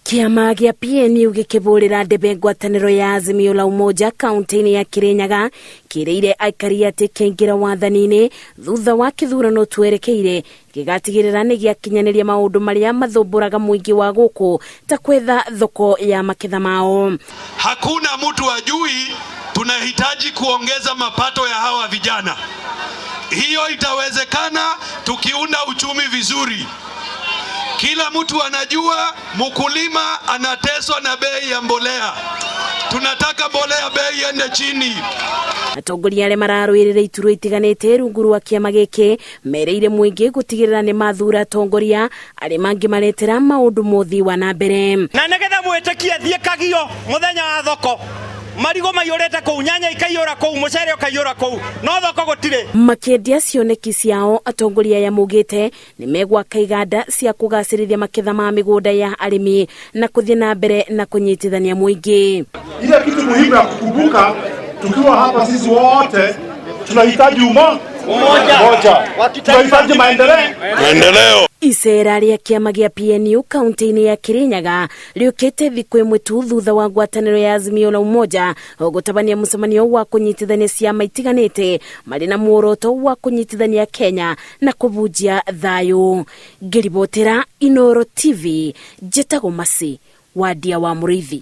Kĩama gĩa PNU gĩkĩbũrĩra ndebe ngwatanĩro ya Azimio la Umoja kaunti-inĩ ya Kirinyaga kĩrĩire aikari atĩ kĩaingĩra wathani-inĩ thutha wa kĩthurano twerekeire gĩgatigĩrĩra nĩ gĩakinyanĩria maũndũ marĩa mathumbũraga mũingĩ wa gũkũ ta kwetha thoko ya maketha mao. Hakuna mtu ajui tunahitaji kuongeza mapato ya hawa vijana. Hiyo itawezekana tukiunda uchumi vizuri. Kila mtu anajua mkulima anateswa na bei ya mbolea. Tunataka mbolea bei iende chini. Atongoria arĩa mararũĩrĩra iturwa itiganĩte rungu rwa kĩama gĩkĩ mereire mũingĩ gũtigĩrĩra nĩ mathura atongoria arĩa mangĩmaretera maũndũ mothi wa na mbere. Na nĩgetha mwĩtĩkie thiĩ Kagio mũthenya wa thoko, marigũ maiyũrĩte kũu, nyanya ikaiyũra kũu, mũcere ũkaiyũra kũu, no thoko gũtirĩ. Makĩendia cioneki ciao, atongoria aya maugĩte nĩ megwaka iganda cia kũgacĩrithia maketha ma mĩgũnda ya arĩmi na kũthiĩ na mbere na kũnyitithania mũingĩ. Ile kitu muhimu ya kukumbuka tukiwa hapa sisi wote tunahitaji umoja, tunahitaji maendeleo. Icera rĩa kĩama gĩa PNU kaunti-inĩ ya Kirinyaga rĩũkĩte thikũ ĩmwe tu thutha wa ngwatanĩro ya Azimio la Umoja gũtabania mũcemanio wa kũnyitithania ciama itiganĩte marĩ na muoroto wa kũnyitithania Kenya na kũbunjia thayũ. Ngĩribotera Inooro TV, njĩtagwo Mercy Wandia wa Mũrĩithi.